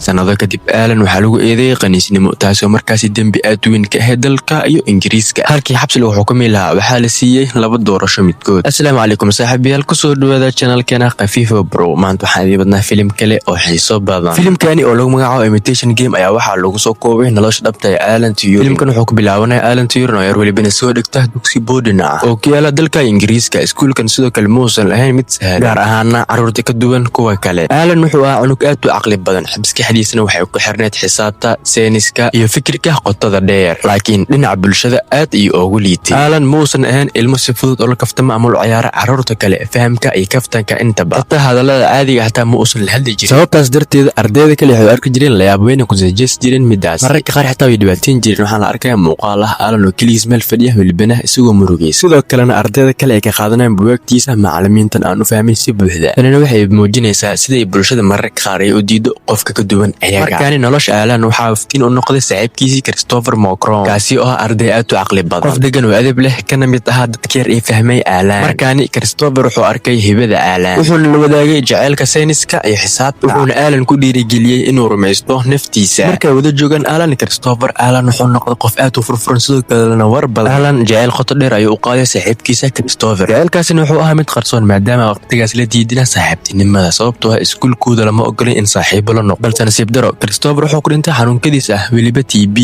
Sanado kadib, Alan waxaa lagu eedeeyey qaniisnimo, taasoo markaasi dembi aad u weyn ka ahayd dalka iyo Ingiriiska. Halkii xabsi lagu xukumi lahaa, waxaa la siiyey laba doorasho midkood. Asalaamu calaykum saaxiibayaal, kusoo dhawaada channelkeena Khafiifo Bro. Maanta waxaan idiin badnaa filim kale oo xiiso badan. Filimkani oo lagu magacaabo Imitation Game ayaa waxaa lagu soo koobay nolosha dhabta ee Alan Turing. Filimkan wuxuu ku bilaabanaya Alan Turing oo yar, welibana soo dhigta dugsi boarding ah oo ku yaala dalka Ingiriiska. Iskuulkan sidoo kale muusan lahayn mid sahlan, gaar ahaana carruurta ka duwan kuwa kale. Alan wuxuu ahaa cunug aad u caqli badan, maskaxdiisana waxay ku xirneyd xisaabta, seeniska iyo fikirka qotada dheer, laakiin dhinaca bulshada aad iyo ugu liitay. Alan muusan ahayn ilmo si fudud oo la kaftama ama lu ciyaara carruurta kale. Fahamka iyo kaftanka intaba, xitaa hadallada caadiga xataa ma uusan la hadli jirin. Sababtaas darteed ardayda kale waxay u arki jireen layaab weyna, kusajeesi jireen midaas. Mararka qaar xitaa way dhibaateyn jireen. Waxaan la arkaya muuqaal ah Alan oo keligiis meel fadhiya, welibana isagoo murugaysa. Sidoo kalena ardayda kale ay ka qaadanayaan buwaagtiisa, macalimiintan aan u fahmin si buuxda. Tanina waxay muujinaysaa siday bulshada mararka qaar ay u diido qofka ka duwan ayaga. Markaani nolosha Alan waxaa iftiin u noqday saaxiibkiisii Christopher Mocron, kaasi oo ah arday aad u caqli badan, qof degan oo adab leh, kana mid ahaa dadka yar ee fahmay Alan. Markaani Christopher wuxuu arkay hibada Alan, wuxuuna la wadaagay jaceylka sayniska iyo xisaabta, wuxuuna Alan ku dhiirigeliyey inuu rumaysto naftiisa. Markay wada joogaan Alan, Christopher, Alan wuxuu noqday qof aad u furfuran, sidoo kalena war badan. Alan jaceyl qoto dheer ayuu u qaaday saaxiibkiisa Christopher. Jaceylkaasina wuxuu ahaa mid qarsoon, maadaama waqtigaas la diidina saaxiibtinimada, sababtoo ah iskuulkooda lama ogolin in saaxiibo la noqdo. Balse nasiib daro, Christopher wuxuu ku dhintay xanuunkadiis ah, weliba TB,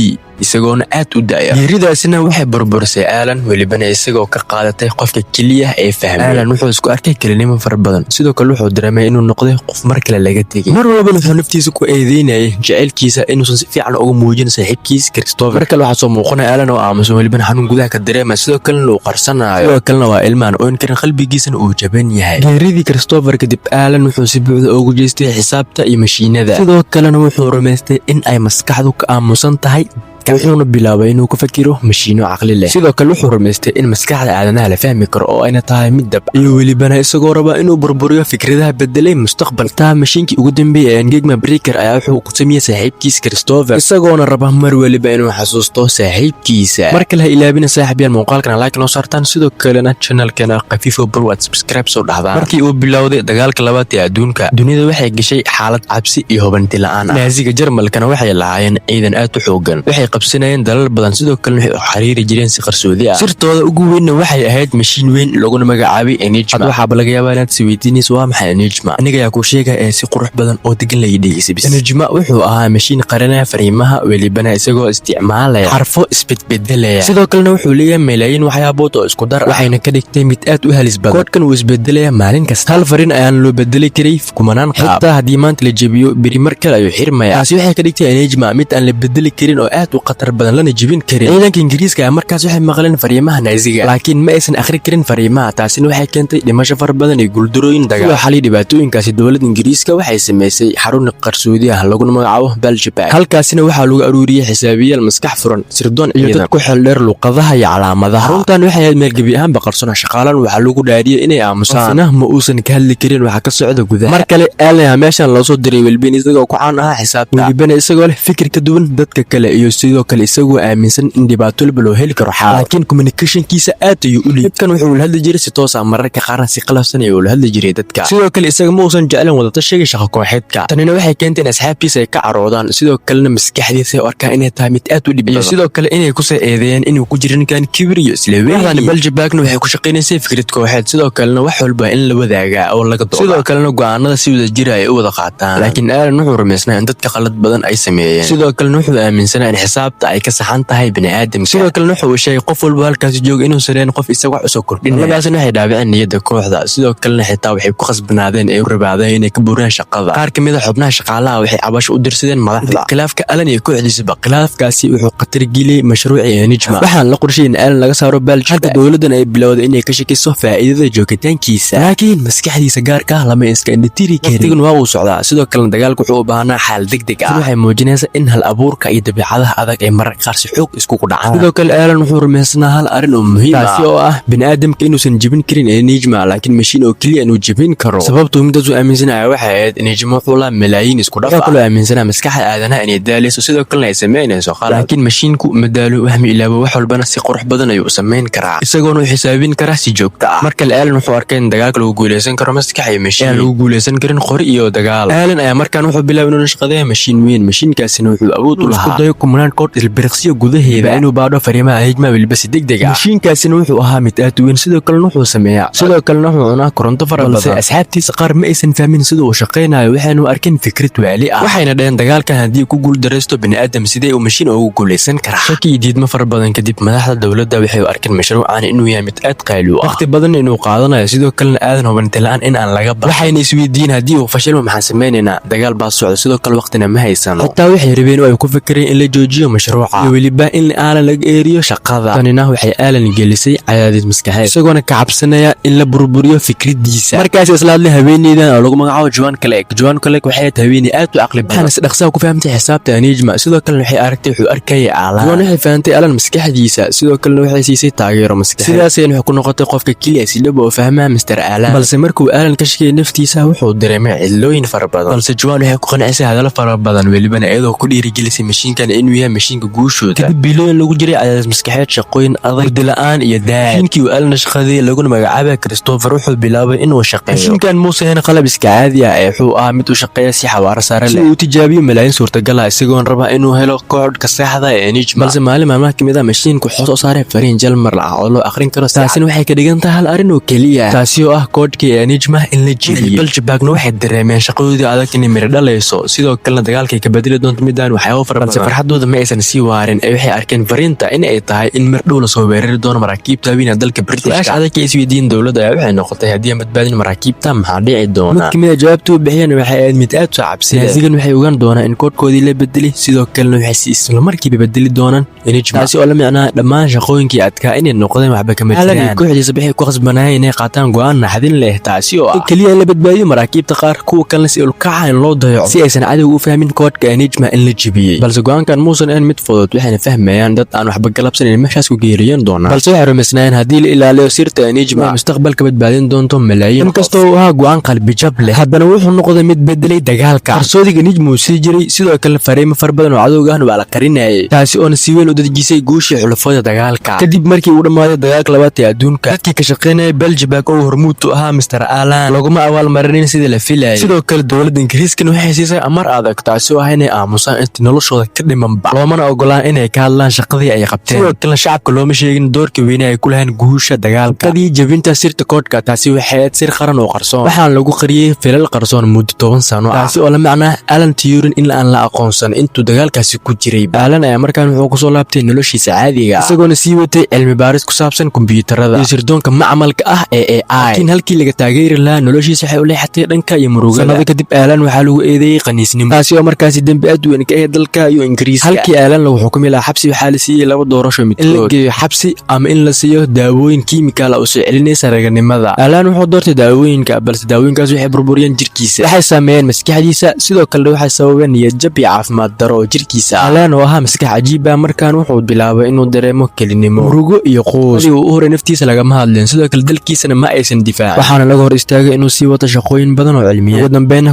isagoona aad u da'ya. Geeridaasina waxay burburisay Alan, welibana isagoo ka qaadatay qofka keliya ee fahmay. Alan wuxuu isku arkay kelinimo fara badan. Sidoo kale wuxuu dareemay inuu noqday qof mar kale laga tegay. Mar walbana wuxuu naftiisa ku eedeynayay jaceylkiisa inuusan si fiican uga muujin saaxiibkiis Christopher. Mar kale waxaa soo muuqanaya Alan oo aamusan, welibana xanuun gudaha ka dareemaya, sidoo kalena uu qarsanayo. Sidoo kalena waa ilmaan oyn karin, qalbigiisana uu jaban yahay. Geeridii Christopher kadib, Alan wuxuu si buuxda ugu jeestay xisaabta iyo mashiinada. Sidoo kalena wuxuu rumaystay in ay maskaxdu ka aamusan tahay, wuxuuna bilaabay inuu ku fakiro mashiino caqli leh. Sidoo kale wuxuu rumaystay in maskaxda aadanaha la fahmi karo oo ayna tahay mid dab iyo welibana isagoo raba inuu burburiyo fikradaha bedelay mustaqbalka. Taa mashiinkii ugu dambeeyay ee Enigma Breaker ayaa wuxuu ku sameeyey saaxiibkiis Christopher, isagoona raba mar weliba inuu xasuusto saaxiibkiisa. Mar kale ha ilaabina saaxiibyaal muuqaalkana like noo saartaan, sidoo kalena channelkana Khafiifo Bro aad subscribe soo dhahdaan. Markii uu bilowday dagaalka labaad ee adduunka, dunida waxay gashay xaalad cabsi iyo hubanti la'aan ah. Naaziga Jarmalkana waxay lahaayeen ciidan aad u xoogan, waxay qabsanayeen dalal badan, sidoo kalena waxay u xiriiri jireen si qarsoodi ah. Sirtooda ugu weynna waxay ahayd mashiin weyn laguna magacaabay Enigma. Had waxaaba laga yaabaa inaad isweydiinayso, waa maxay Enigma? Aniga ayaa kuu sheegaya ee si qurux badan oo degan laga dhegeysay bis. Enigma wuxuu ahaa mashiin qarinaya fariimaha, welibana isagoo isticmaalaya xarfo isbedbedelaya. Sidoo kalena wuxuu leeyahay malaayiin waxyaabood oo isku dar ah, waxayna ka dhigtay mid aad u halis badan. Koodhkan wuu isbedelaya maalin kasta. Hal fariin ayaan loo bedeli karay kumanaan qaab. Xitaa haddii maanta la jebiyo, beri mar kale ayuu xirmaya. Taasi waxay ka dhigtay Enigma mid aan la bedeli karin oo aad u khatar badan, lana jebin karin. Ciidanka Ingiriiska ayaa markaas waxay maqleen fariimaha Naaziga, laakiin ma aysan akhri karin fariimaha. Taasina waxay keentay dhimasho fara badan iyo guuldarooyin dagaal. Sidoo xalay dhibaatooyinkaasi, dowladda Ingiriiska waxay samaysay xarun qarsoodi ah laguna magacaabo Bletchley Park. Halkaasina waxaa lagu aruuriyey xisaabiyaal maskax furan, sirdoon iyo dad ku xeel dheer luqadaha iyo calaamadaha. Xaruntan waxay ahayd meel gebi ahaanba qarsoon. Shaqaalan waxaa lagu dhaariyey inay aamusaan, qofna ma uusan ka hadli karin waxa ka socda gudaha. Mar kale Alan meeshan loo soo diray, welbin isagoo ku caan ahaa xisaabta, welibana isagoo leh fikir ka duwan dadka kale, iyo sidoo kale isagoo aaminsan in dhibaato walba loo heli karo xaal, laakiin communicationkiisa aad ayuu u liitay. Dadkan wuxuu la hadli jiray si toos ah, mararka qaarna si qalafsan ayuu la hadli jiray dadka. Sidoo kale isaga ma uusan jeclan wadatashiga shaqo kooxeedka. Tanina waxay keentay in asxaabtiisa ay ka caroodaan, sidoo kalena maskaxdiisa ay u arkaan inay tahay mid aad u dhib badan, iyo sidoo kale inay kusoo eedeeyeen inuu ku jiro ninkan kibir iyo isla weyn. Bletchley Parkna waxay ku shaqaynaysay fikrad kooxeed, sidoo kalena wax walba in la wadaagaa oo laga dooda, sidoo kalena go'aanada si wada jira ay u wada qaataan. Laakiin Alan wuxuu rumaysnaa in dadka qalad badan ay sameeyeen. Sidoo kalena wuxuu aaminsanaa in xisaabta ay ka saxan tahay bini'aadamka. Sidoo kalena wuxuu sheegay qof walba halkaasi jooga inuusan ahayn qof isaga wax usoo kordhinaya. Labadaasna waxay dhaawaceen niyadda kooxda, sidoo kalena xitaa waxay ku khasbanaadeen ay u rabaadeen inay ka buriyaan shaqada. Qaar ka mid a xubnaha shaqaalaha waxay cabasho u dirsadeen madaxda. Khilaafka Alan iyo kooxdiisaba, khilaafkaasi wuxuu khatar geliyey mashruucii Enigma. Waxaan la qorshay in Alan laga saaro Bletchley, halka dowladdan ay bilowday inay ka shakiso faa'iidada joogitaankiisa, laakiin maskaxdiisa gaarka ah lama iska indhatiri karin. Waqtigan waa uu socdaa, sidoo kalena dagaalku wuxuu u baahnaa xaal degdeg ah. Waxay muujinaysaa in hal abuurka iyo dabeecadaha adag adag ay mararka qaar si xoog iskugu dhacaan. Sidoo kale Alan wuxuu rumaysnaa hal arrin oo muhiim ah, taasi oo ah bini'aadamka inuusan jebin karin Enigma, laakiin mashiin oo keliya inuu jebin karo. Sababtuu midaas u aaminsanaya waxay ahayd Enigma wuxuu lahaa malaayiin isku dhaf ah. Kaloo aaminsanaa maskaxda aadanaha inay daalayso, sidoo kalena ay samaynayso qalad, laakiin mashiinku ma daalo, wax ma ilaabo, wax walbana si qurux badan ayuu u samayn karaa, isagoona u xisaabin karaa si joogto ah. Marka kale Alan wuxuu arkay in dagaalka lagu guuleysan karo maskax iyo mashiin, aan lagu guuleysan karin qori iyo dagaal. Alan ayaa markaan wuxuu bilaabay inuu nashqadeeyo mashiin weyn. Mashiinkaasina wuxuu awood u lahaa isku dayo kumanaan kood ilbiriqsiyo gudaheeda, inuu baadho fariimaha Enigma weliba si degdeg ah. Mashiinkaasina wuxuu ahaa mid aad u weyn, sidoo kalena wuxuu sameeyaa, sidoo kalena wuxuu cunaa koronto fara badan. Balse asxaabtiisa qaar ma aysan fahmin sida uu shaqaynayo, waxayna u arkeen fikrad waali ah, waxayna dhaheen dagaalkan haddii ku guuldaraysto bini'aadam, sidee uu mashiin ugu guuleysan karaa? Shaki iyo diidmo fara badan kadib, madaxda dowladda waxay u arkeen mashruucan inuu yahay mid aad qaali u ah, waqti badan inuu qaadanayo, sidoo kalena aadan hubanti la'aan in aan laga baxo. Waxayna isweydiiyeen, haddii uu fashilmo maxaan sameynaynaa? Dagaal baa socda, sidoo kale waqtina ma haysano. Xitaa waxay rabeen oo ay ku fikireen in la joojiyo mashruuca iyo weliba in Alan laga eeriyo shaqada. Tanina waxay Alan gelisay cadaadis maskaxeed, isagoona ka cabsanaya in la burburiyo fikradiisa. Markaas isla hadlay haweeneydan oo lagu magacaabo Joan Clerk. Joan Clerk waxay ahayd haweeney aad u caqli badan, waxaana si dhaqsaha ku fahamtay xisaabta Enigma. Sidoo kalena waxay aragtay wuxuu arkayay Alan. Joan waxay fahamtay Alan maskaxdiisa, sidoo kalena waxay siisay taageero maskaxeed. Sidaasayna waxay ku noqotay qofka keliya si dhab oo fahmaa Mr. Alan. Balse markuu Alan ka shakiyay naftiisa, wuxuu dareemay cidlooyin fara badan. Balse Joan waxay ku qancisay hadallo fara badan, welibana iyadoo ku dhiirigelisay mashiinkan inuu yahay mashiinka guushooda. Kadib bilooyin lagu jiray cadaadis maskaxeed, shaqooyin adag, hurdi la'aan iyo daal, mashiinkii uu Alan shaqadeeyay laguna magacaabay Christopher wuxuu bilaabay inuu shaqeeyo. Mashiinkan muusan ahayn qalab iska caadi ah ee wuxuu ahaa mid u shaqeeya si xawaaro sare leh, si uu u tijaabiyo malaayiin suurtagal ah, isagoon raba inuu helo koodhka saxda ee Enigma. Balse maalin maalmaha kamid ah, mashiinku wuxuu soo saaray fariin jalmar ah oo loo akhrin karo. Taasina waxay ka dhigan tahay hal arrin oo keliya, taasi oo ah koodhkii Enigma in la jebiyey. Belgian waxay dareemeen shaqadoodii adag inay miro dhalayso, sidoo kalena dagaalkay ka bedeli doonto midaan waxyaabo fara badan. Balse farxadooda ma aysan sii waarin ee waxay arkeen fariinta in ay tahay in mar dhow lasoo weerari doono maraakiibta weyn ee dalka British. Su-aasha adag ee isweydiin dowladda ayaa waxay noqotay, haddii aan badbaadin maraakiibta maxaa dhici doona? Mid kamid a jawaabta u bixiyeen waxay ahayd mid aad u cabsi. Naasigan waxay ogaan doonaan in koodhkoodii la bedeli, sidoo kalena waxay si isla markiiba bedeli doonaan Enigma, taasi oo la micnaa dhammaan shaqooyinkii adkaa inay noqdeen waxba kama jiraan. Alan iyo kooxdiisa waxay ku khasbanayeen inay qaataan go'aan naxdin leh, taasi oo ah in keliya in la badbaadiyo maraakiibta qaar, kuwa kalena si ulkaca in loo dayaco, si aysan cadowga u fahmin koodhka Enigma in la jebiyey. Balse go'aankan muusan ahayn mid fudud, waxayna fahmayaan dad aan waxba galabsan inay meeshaas ku geeriyan doonaan. Balse waxay rumaysnaayeen haddii la ilaaliyo sirta Enigma, ay mustaqbalka badbaadin doonto malaayiin. Inkastoo uu ahaa go'aan qalbijab leh, haddana wuxuu noqday mid bedelay dagaalka. Qarsoodiga Enigma uu sii jiray, sidoo kale fariimo fara badan oo cadowga ahna waa la qarinayay, taasi oona si weyn u dadejisay guushii xulafada dagaalka. Kadib markii uu dhammaaday dagaalka labaad ee adduunka, dadkii ka shaqaynayay Bletchley Park oo hormuud u ahaa Mr. Alan laguma abaalmarinin sidii la filayay. Sidoo kale dowladda Ingiriiskana waxay siisay amar adag, taasi oo ah inay aamusaan intii noloshooda ka dhimanba, loomana ogolaan inay ka hadlaan shaqadii ay qabteen. Sidoo kalena shacabka looma sheegin doorka weyne ay ku lahayn guusha dagaalka. Shaqadii jebinta sirta koodhka, taasi waxay ahayd sir qaran oo qarsoon, waxaana lagu qariyey filal qarsoon muddo 10 sano ah, taasi oo la macnaa Alan Turing in aan la aqoonsan intuu dagaalkaasi ku jiray. Alan ayaa markaan wuxuu kusoo laabtay noloshiisa caadiga ah, isagoona sii watay cilmi baaris ku saabsan kombiyuutarada iyo sirdoonka macmalka ah ee AI. Laakiin halkii laga taageeri lahaa, noloshiisa waxay u leexatay dhanka iyo murugada. Sanado kadib Alan waxaa lagu eedeeyey qaniisnimo, taasi oo markaasi dembi aad u weyn ka ahayd dalka iyo Ingiriiska. Halkii Alan lagu xukumi lahaa xabsi, waxaa la siiyey laba doorasho midkood: in la geeyo xabsi ama in la siiyo daawooyin kiimikaal ah oo soo celinaysa raganimada. Alan wuxuu doortay daawooyinka, balse daawooyinkaas waxay burburiyeen jirkiisa, waxay saameeyeen maskaxdiisa, sidoo kalena waxay sababeen niyad jab iyo caafimaad daro oo jirkiisa ah. Alan oo ahaa maskax cajiib ah, markaan wuxuu bilaabay inuu dareemo kelinimo, murugo iyo quus. Uu u horay naftiisa lagama hadlin, sidoo kale dalkiisana ma aysan difaacin, waxaana laga hor istaagay inuu sii wato shaqooyin badan oo cilmiyeed. Ugu dambeyn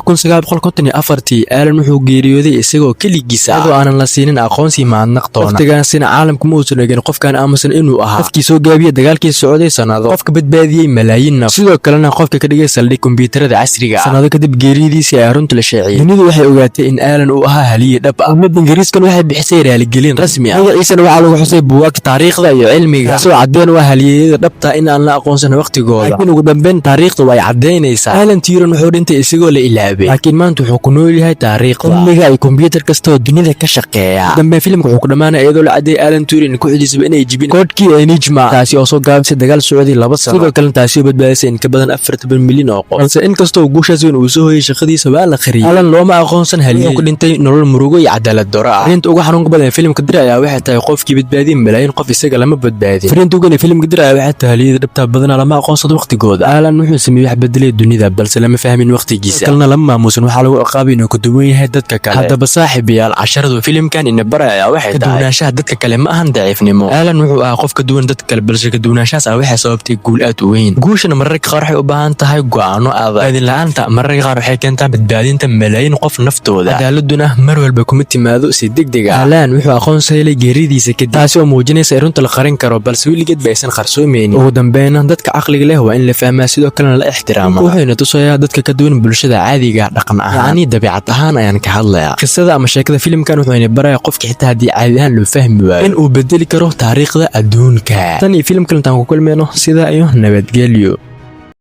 1954-tii Alan wuxuu geeriyooday isagoo keligiisa, iyadoo aanan la siinin aqoonsi mahadnaq toona. Waqtigaasina caalamku ma uusan ogin qofkan aamusan inuu ahaa qofkii soo gaabiyey dagaalkii socday sanado, qofka badbaadiyey malaayiin naf, sidoo kalena qofka ka dhigay saldhig kombiyuutarada casriga ah. Sanado kadib geeridiisii ayaa runta la sheeciyey. Dunidu waxay ogaatay in Alan uu ahaa haliye dhab ah. Dowladda Ingiriiskan waxay bixisay raaligelin rasmi ah, magaciisana waxaa lagu xusay buugaagta taariikhda iyo cilmiga, taasoo caddeen u ah halyeeyada dhabta in aan la aqoonsan waqtigooda. Laakiin ugu dambeyn taariikhda way caddaynaysaa, Alan Turing wuxuu dhintay isagoo la ilaabay, laakiin maanta wuxuu ku nool yahay taariikhda, cilmiga iyo kombiyuutar kasta oo dunida ka shaqeeya. Ugu dambeyn filimka wuxuu ku dhamaanaya iyadoo la caddeeyay Alan Turing kooxdiisaba inay jibin koodhkii Enigma, taasi oo soo gaabisay dagaal socday 2 sano, sidoo kalena taasi oo badbaadisay in ka badan 14 milyan oo qof. Balse inkastoo guushaas weyn uu soo hoyay, shaqadiisa waa la qariyay. Alan looma aqoonsan halyeey, wuxuu ku dhintay nolol murugo iyo cadaalad darro ah. Arrinta ugu xanuunka badan ee filimka dir ayaa waxay tahay qofkii badbaadiyay malaayiin qof isaga lama badbaadin. Fariinta ugu weyn ee filimka dir ayaa waxay tahay halyeeyada dhabta badanaa lama aqoonsado waqtigooda. Alan wuxuu sameeyey wax bedelay dunida, balse lama fahmin waqtigiisa, kalena lama maamuusan. Waxaa lagu ciqaabay inuu ka duwan yahay dadka kale. Haddaba saaxiibayaal, casharadu filimkan ina baraya waxay tahay kaduwanaanshaha dadka kale ma ahan daciifnimo. Alan wuxuu ahaa qof ka duwan dadka kale, balse kaduwanaanshahaas ah waxay sababtay guul aad u weyn. Guushana mararka qaar waxay u baahan tahay go'aano adag. Badbaadin la'aanta mararka qaar waxay keentaa badbaadinta malaayiin qof naftooda. Cadaaladuna mar walba kuma timaado si degdeg ah. Alan wuxuu aqoonsi helay geeridiisa kadib, taasi oo muujinaysa in runta la qarin karo, balse weligeed ba aysan qarsoomeynin. Ugu dambeyna, dadka caqliga leh waa in la fahmaa, sidoo kalena la ixtiraama. Wuxuuna tusayaa dadka ka duwan bulshada caadiga dhaqan ahaan, yacni dabeecad ahaan ayaan ka hadlayaa. Qisada ama sheekada filimkan wuxuuna barayaa qofka, xitaa haddii caadi ahaan loo fahmi waayo, in uu bedeli karo taariikhda adduunka. Tan iyo filimkan intaan ku kulmayno, sidaa iyo nabadgelyo.